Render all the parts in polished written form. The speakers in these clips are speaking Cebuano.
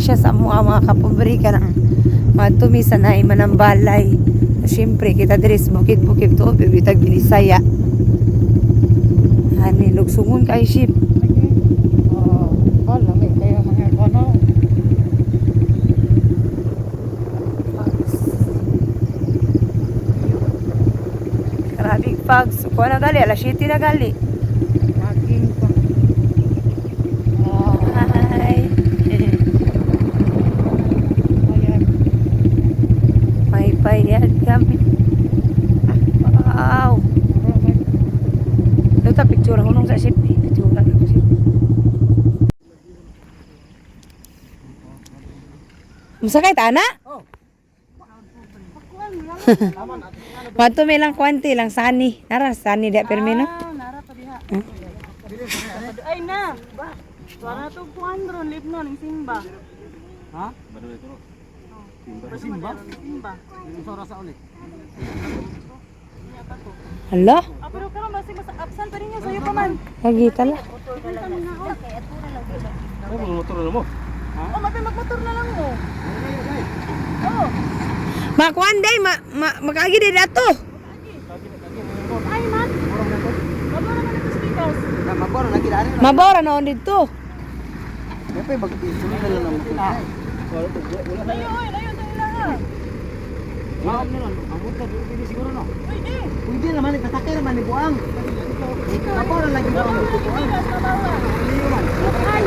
siya sa mga mga kapobre ka ng mga tumisa na manambalay. Siyempre, kita diri sa bukid-bukid to, bibitag binisaya. Ani, lugsungon kay ship. Oo. Oh, lamig kayo mga kono. Grabe pag kuha na gali, alas 7 na gali. Aking pa. Oh, Hi. ayan. May payag kami. Wow. Ito picture ako nung sa ship eh. Picture ako ship. Masakay ta na? Oh. Mato may lang kwanti lang sani. Nara sani dia permino. Ah, nara pa diha. Ay na. Ba. Wala to kuan ron lipno ning simba. Ha? Simba? Simba. Yung sa ulit. Hala, Ah, pero karon basig mas absent pa rin niya sayo pa man. lagi tala. Oh, mapay magmotor na lang mo. Oh. Ma kuan day ma, ma makaagi day dato. Ay man. Baba naman ito speakers. Na maboro lagi daan. Mabora noon dito. Pepe mag-isulod na lang ang motor. Layo oy, layo sa ila ha. Maam na lang. Ang motor pwede siguro no. Pwede. Pwede naman ipatakay naman ni buang. Maboro lagi Baba buang. naman ang speakers, mabawa. Ay.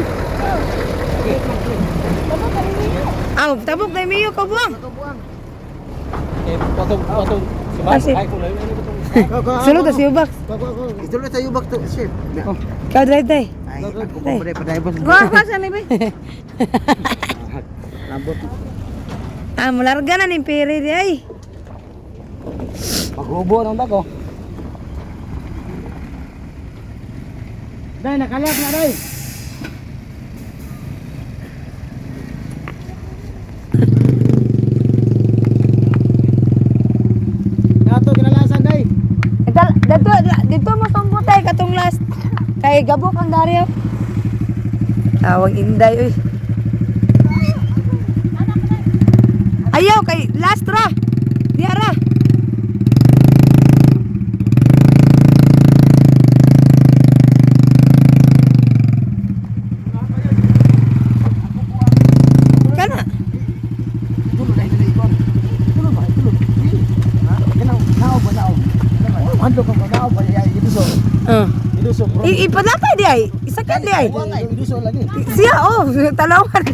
Baba ka rin niyo. Aw, tabok day miyo ko buang. Eh, patong, patong. Si Mark, Kasi- ay, kung layo, ano ba itong Sulod ta si Ubax. Isulod sa yubak to, chef. Ikaw drive day. Ay, ako pa pa driver. Guwa sa ni bay. Lambot. Ah, mularga na ning pere di ay. Maghubo nang bago. Day, nakalak na day. Dato kinalasan day. Dito, dito mo sumbot ay katong last. Kay gabok ang daryo. Tawag inday oy. Ayaw kay last ra. Diya ra. Kana. Tulo dahil sa ikon. Tulo ba? Tulo. Ha? Kanaw, nao ba nao? Ando ka ba nao ba ya iduso. Iduso bro. Ipadlatay di ay. Isakyan di ay. Iduso lagi. Siya, oh, talawan.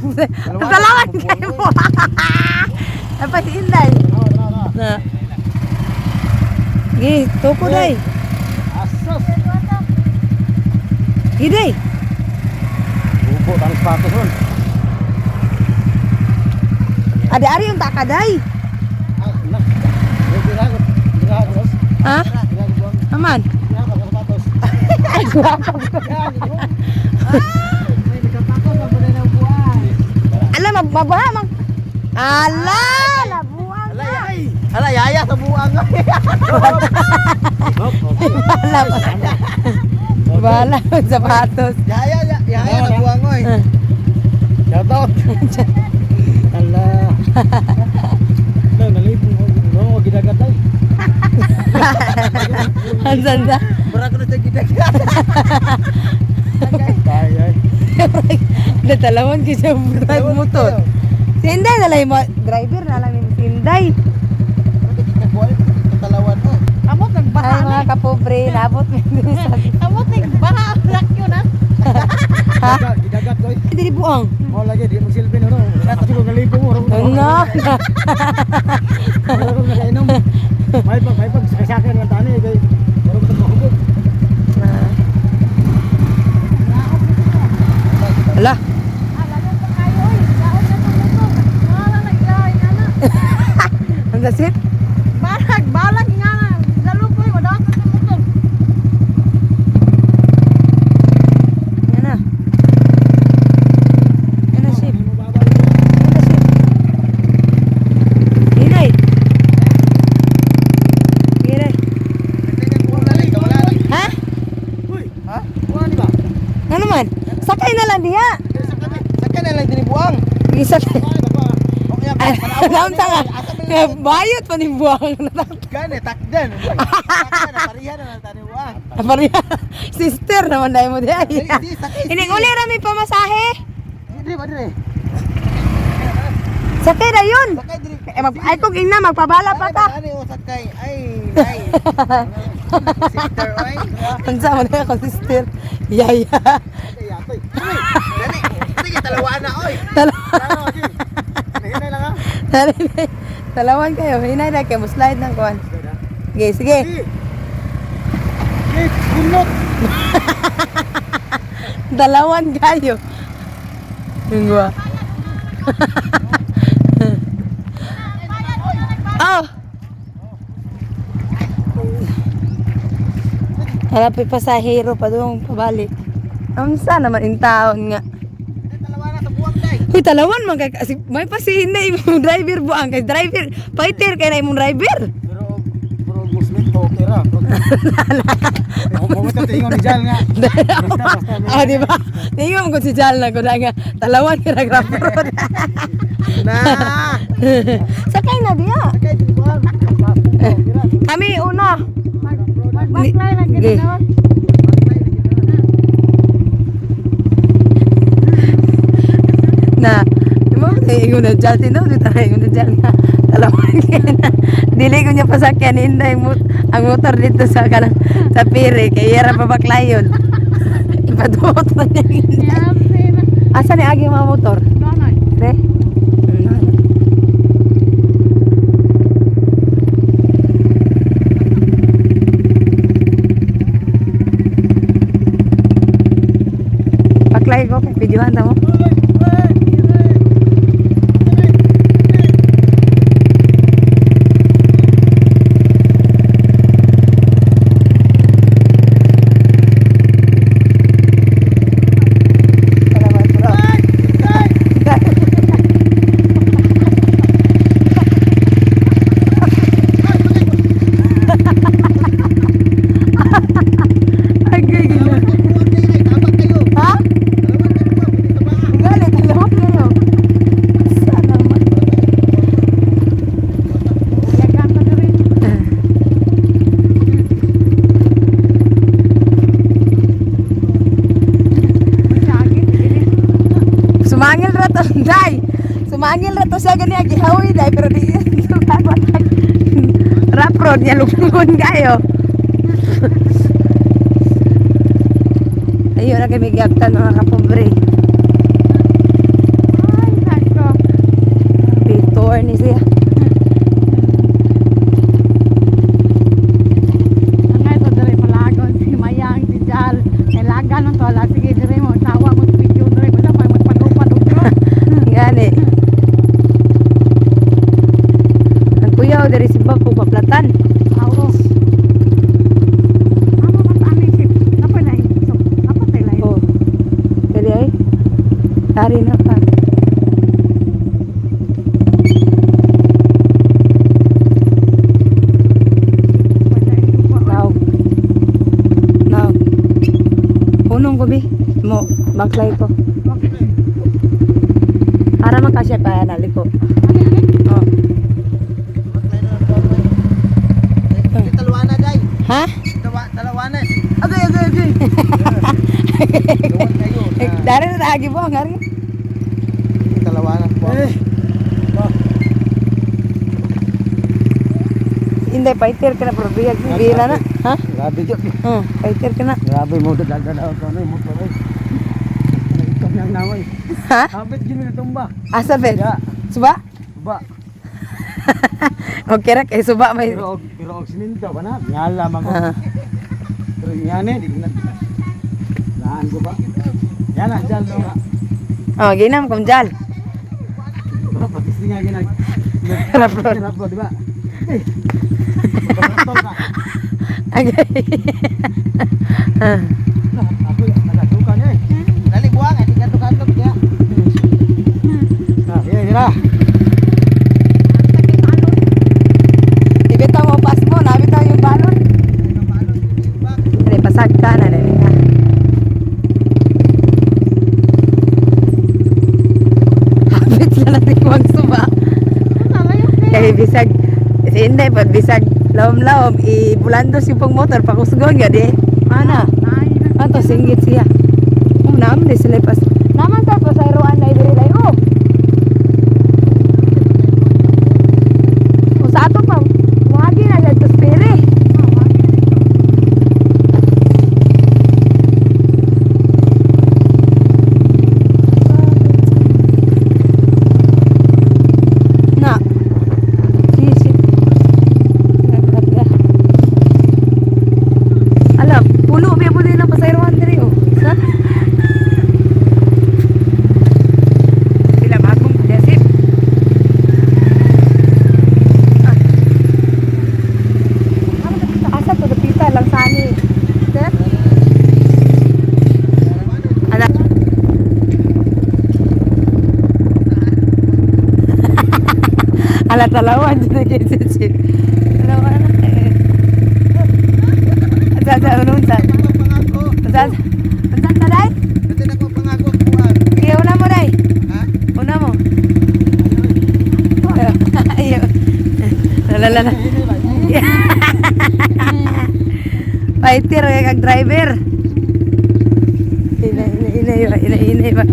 Talawan kayo mo. Dapat si Inday. Na. Gi, toko day. Asas. Gi day. Hubo tang sapatos ron. Ada ari yung takaday. Ah, nak. Dira dira ko. Ha? Dira ko. Aman. Dira ko sapatos. Ay, guwapo. May nagkapako pa ba na buwan. Ala, mabaha mang. Ala, labuan Ala na. yay. Ala yaya sa buang. Bahala. Bahala sapatos. Yaya yaya sa buang oy. Shout out. Ala. No, nalipong ko. No, gidagat ay. Ang sanda. Mura ko na sa gidagat. Ay, ay. Natalawan ko siya drive motor. Si Inday na lang mo. Driver na lang ni si Inday. Katalawan mo. Amot nang Ay, baha. mga kapobre, nabot mi diri sa Amot nang baha rak yun ah. Ha? Gidagat, oy. Diri buang. Mo lagi, di mo silbi no. Dapat ko nalipong mo. Ano? Mura ko nakainom. May pag sakay ng tani kay mura ko mahubog. Ala, Ah, lalo pa kayo oy. Daon na tong motor. Wala na ilahay nga na. ang dasit. Balag, balag nga na. Lalo ko oy, wala na tong motor. Yan na. Yan na, ship. Yan na, ship. Inay. Inay. Ha? Ha? Ano man? Sakay na lang diha. Sakay na lang diri buang. Isa. Naunsa nga. Bayot pa ni buwang. Gani takdan. Takdan parihan na tani buang. Pareha. Sister naman dahil mo di ay. Di, sakay. Ining uli ra may pamasahe. Dire ba dire? Sakay na yun. Sakay dire. Eh, ay kung ingna, magpabala pa ta. Ani o sakay. Ay, ay. Sister oy. Unsa man ako sister. Yaya. Ay, atoy. Dali. Sige talawaan na oy. Hinay lang ha. Talawan kayo. Hinay na kayo. Slide ng kuan. Sige, sige. Sige, bunot. Dalawan kayo. Ingwa. Oh. Harap pasahero pa doon pabalik. Unsa naman in taon nga. Talawa na sa buwang day. Uy, talawan man kay kasi may pasihin na imong driver buang kay driver fighter kay na imong driver. Pero pero Muslim to okay ra. Mo mo tingon ni Jal nga. Basta basta. Ah, di ba? Ningon ko si Jal na ko na nga talawan kay nagrapro. Na. Sakay na diya. Sakay dire buang. Kami una. Magbaklay na Sige. gid. Na mo ingon na Jal tino di tara ingon na Jal nga talawan kay na. Dili ko niya pasakyan inday ang motor dito sa kanang sa pire kay ira pa baklayon. Ipaduot na niya. Yeah, Asa ni agi mga motor? Donoy. Pre? Paklay ko, videohan ta mo. Agay, gina. Ha? Galit, alam mo. Sana man. Yagan pa diri. Masagit diri. Sumangil ra to, day. Sumangil ra to siya gani gihawi day pero di Rapro niya lupon kayo. Ayun na kami giyagtan mga kapobre. Ay, nako. Pitor ni siya. Angay to diri palagon si Mayang si Jal. Kailangan nung tola sige diri mo tawa mo video diri basta pa magpagupad og drone. Gani. Ang kuya o diri si Bob paplatan. Awo. Amo man sa aming ship. Napay na so, napatay lain. Oh. Dali ay. Tari na pa. Naog. Naog. Punong ko bi. Mo baklay ko. Para man kasi pa naliko. Oh. Talawa na day. Ha? Talawa na. Agay agay agay. Luwan kayo. Eh, dari na agi mo ang ari. Talawa na po. Eh. Hindi fighter ka na pero biyag bila na. Ha? Grabe jud. Oh, fighter ka na. Grabe mo dagdag na ako no motor oy. Naitom nang naway. Ha? Habit gid ni tumba. Asa bet? Ya. Suba? Ba. Okay ra kay suba may. Pero og sininto ba na? Ngala man ko. Ah. Pero ngane di ko na. Laan ko ba? Yan na Jal no. Oh, ginam kom jal. Pero pati nga ginag. Rapro. Rapro di ba? Eh. Rapro ka. Agay. Ako nagatukan eh. Dali buwang, ay kadto-kadto niya. Ah, sige, sila. Ibitaw mo pas mo, nabitaw yung balon. Dali pasag ka na dali ka. Habit na natin ang suba. Ano Kay bisag si Inday pag bisag lawom-lawom ibulandos yung pang motor pakusgon gadi. Ana. Ato singgit siya. Naman di sila pas. Naman ta pasayroan na diri dai oh. O sa ato pa wagi na jud to pere. Na. Si. Ala, puno biya po din ang pasayroan diri oh. Sa? Sila bagong desip. Asa to dapita lang sani. Sir? Ala. Ala talawan dyan kay Chichi. Talawan na eh. Asa asa ano unsa? Pangako. Unsa? Unsa ta dai? Natin ako pangako kuan. Sige, una mo dai. Ha? Una mo. Ayo. La la la. Fighter kay kag driver. Ina ina ina ina ina ina ba.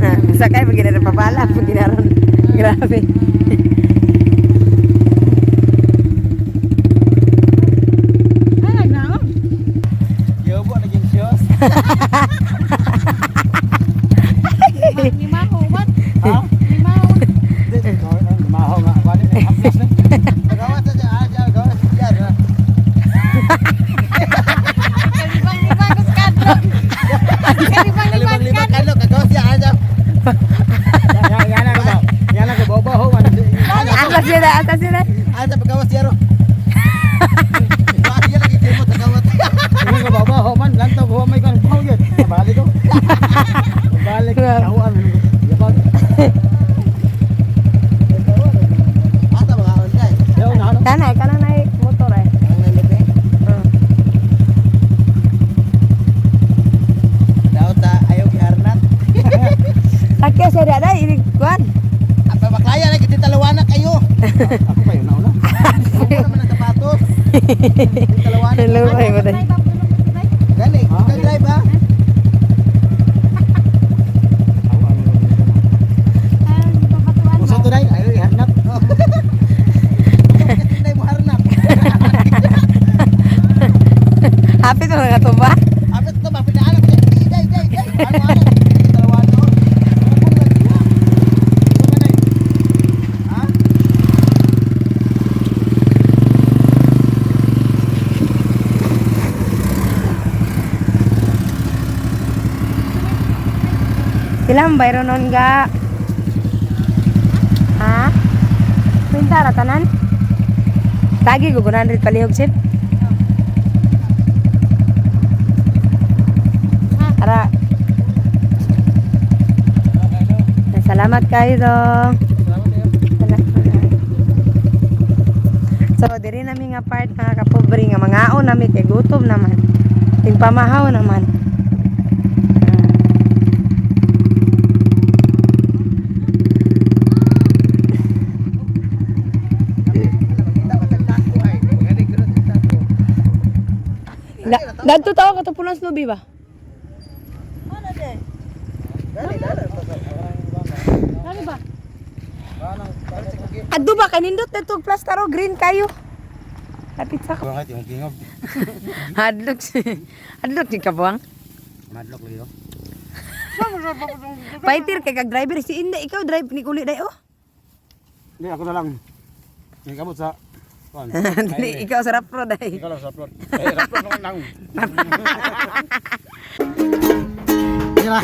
Ah, sakay pag ginara pabala pag ginaron. Grabe. Ay, naon. Yobo naging siyos. Lima ko, what? Ha? Lima ko. Di, mahaw nga. Kuan ni haplos ni. Pagawa sa siya, ah, siya, gawa sa siya, ha? Kalibang-libang ko sa kadlo. Kalibang-libang Kalibang-libang kalo, kagawa siya, ah, siya. Yan yan ko. Yan ako bawo man. Asa sila, asa sila. Ah, sa pagawa siya ro. Gawa siya lagi kimo sa gawa. Hindi ko bawo man lantaw ko may kan paw yun. Balik ko. Balik tawaan. Yabag. Asa mga online. Yaw na ano. Kanay, kanay na motor ay. Ang nalite. Ah. Daw ta ayaw giharnat. Sakya siya dai ini kuan. Apa baklaya lagi ditalawana kayo. Ako pa yun nauna. Ako naman ang sapatos. Ditalawana. Hello ay mo dai. Gani, ikaw drive ha. Usa to dai ayaw iharnat. Hindi mo harnat. Hapit mo nga tuba. Apit to ba pinaanak niya. Day, day, day. Ano ano? Ditalawana. Ha? Ilang bayro nun ga? Ha? Pinta ra tanan? Tagi ko 100 palihog sip. Ara. Salamat kayo dong. Salamat. So, diri nami nga part mga kapobre nga mangaon nami kay gutom naman. Tingpamahaw naman. Dadto tawo katupunan sa lubi ba? Ano ba? Adto ba kanindot na tug plaster o green kayo. Lapit sa ko. Bakit yung kingob? Hadlok si Hadlok ni kabuang. Madlok lagi oh. Fighter kay kag driver si Inday ikaw drive ni kuli day oh. Hindi ako na lang. Yung kamot sa kuan. Dili ikaw sa road day. Ikaw lang sa upload. Eh, upload lang. Sila.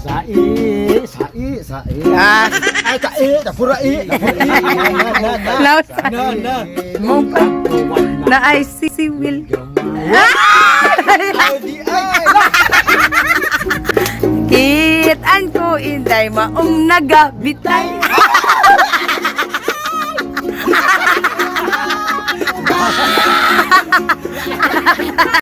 Sa i, sa i, sa i. Ah, Ay, ta e, ta pura e, ta pura e. Na na na. laos. Na na. Mo pa na ay si si Will. Ay, di ay. Kitaan ko Inday maong nagabitay.